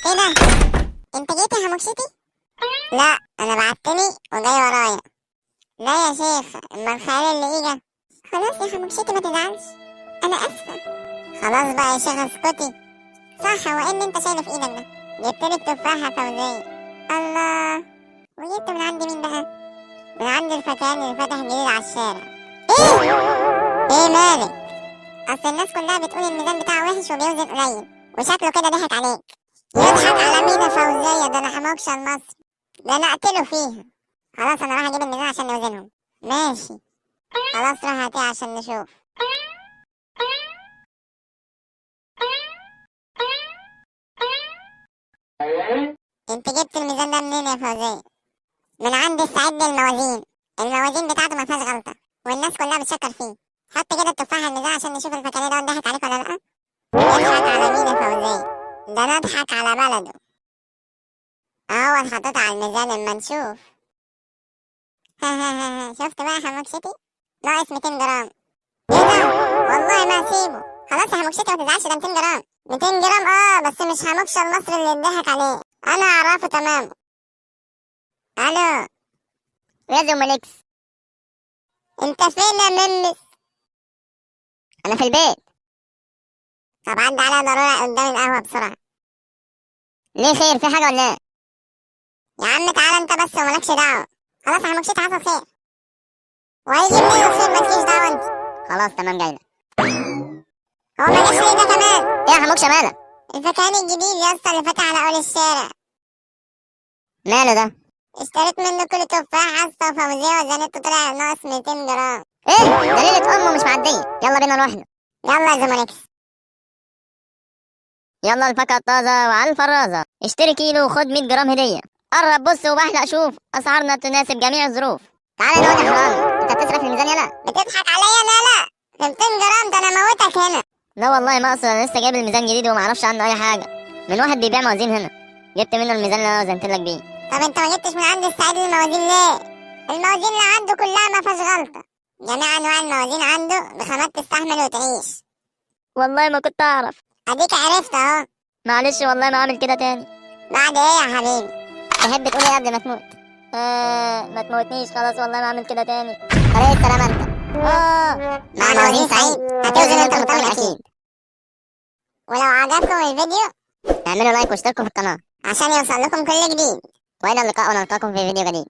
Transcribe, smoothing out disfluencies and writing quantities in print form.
ايه ده؟ انت جيت يا حموكشتي؟ لا انا بعتني وجاي ورايا. لا يا شيخ، اما الخيال اللي اجا. خلاص يا حموكشتي ما تزعلش، انا اسفه. خلاص بقى يا شيخ اسكتي. صح، هو ايه اللي انت شايله في ايدك ده؟ جبتلك تفاحة فوزيه. الله، وجبت من عند مين بقى؟ من عند الفكان اللي فتح جديد على الشارع. ايه؟ ايه مالك؟ اصل الناس كلها بتقول الميزان بتاعه وحش وبيوزن قليل، وشكله كده ضحك عليك. يضحك على مين يا فوزية؟ ده انا حموكشة المصري، ده انا اقتله فيها. خلاص انا راح اجيب الميزان عشان نوزنهم. ماشي خلاص، روح هاتيه عشان نشوف. انت جبت الميزان ده منين يا فوزية؟ من عند السعيد للموازين، الموازين بتاعته ما فيهاش غلطة والناس كلها بتشكر فيه. حط كده التفاحة على الميزان عشان نشوف الفكانية ده ضحك عليك ولا لأ. يضحك على مين يا فوزية؟ ده انا اضحك على بلده. اهو اتحطيت على الميزان اما نشوف. ها ها ها ها، شفت بقى يا حموكشتي؟ ناقص 200 جرام. ايه ده؟ والله ما هسيبه. خلاص يا حموكشتي ما تزعلش، ده 200 جرام. 200 جرام اه، بس مش حموكشة المصري اللي اتضحك عليه، انا اعرفه تمام. الو يا زوماليكس، انت فين يا ممس؟ انا في البيت. طب عدى عليا ضرورة قدام القهوة بسرعة. ليه خير، في حاجة ولا ايه؟ يا عم تعالى انت بس ومالكش دعوة. خلاص يا حموكشتي حصل خير، وهيجي منين الخير؟ مالكيش دعوة انت. خلاص تمام، جايلك. هو ما جاش ليه ده كمان؟ ايه يا حموكشة مالك؟ الفكان الجديد يا اسطى اللي فتح على اول الشارع. ماله ده؟ اشتريت منه كل تفاح يا اسطى وفوزية وزنته طلع ناقص 200 جرام. ايه ده؟ ليلة امه مش معدية. يلا بينا نروح له. يلا يا زوماليكس. يلا الفاكهة الطازة وعلى الفرازة، اشتري كيلو وخد 100 جرام هدية. قرب بص وبحلق شوف، اسعارنا تناسب جميع الظروف. تعالى نقول يا حرامي، انت بتسرق في الميزان يلا؟ بتضحك عليا؟ لا لا، 200 جرام ده انا موتك هنا. لا والله ما اقصد، انا لسه جايب الميزان جديد وما اعرفش عنه اي حاجة، من واحد بيبيع موازين هنا، جبت منه الميزان اللي انا وزنت لك بيه. طب انت ما جبتش من عند السعيد الموازين ليه؟ الموازين اللي عنده كلها ما فيهاش غلطة، جميع انواع الموازين عنده بخامات تستحمل وتعيش. والله ما كنت اعرف. اديك عرفت اهو. معلش والله ما اعمل كده تاني. بعد ايه يا حبيبي؟ تحب تقول ايه قبل ما تموت؟ ما تموتنيش، خلاص والله ما اعمل كده تاني. طريق السلامة انت. مع موازين سعيد هتوزن انت مطمن اكيد. ولو عجبكم الفيديو اعملوا لايك واشتركوا في القناة عشان يوصل لكم كل جديد. والى اللقاء ونلقاكم في فيديو جديد.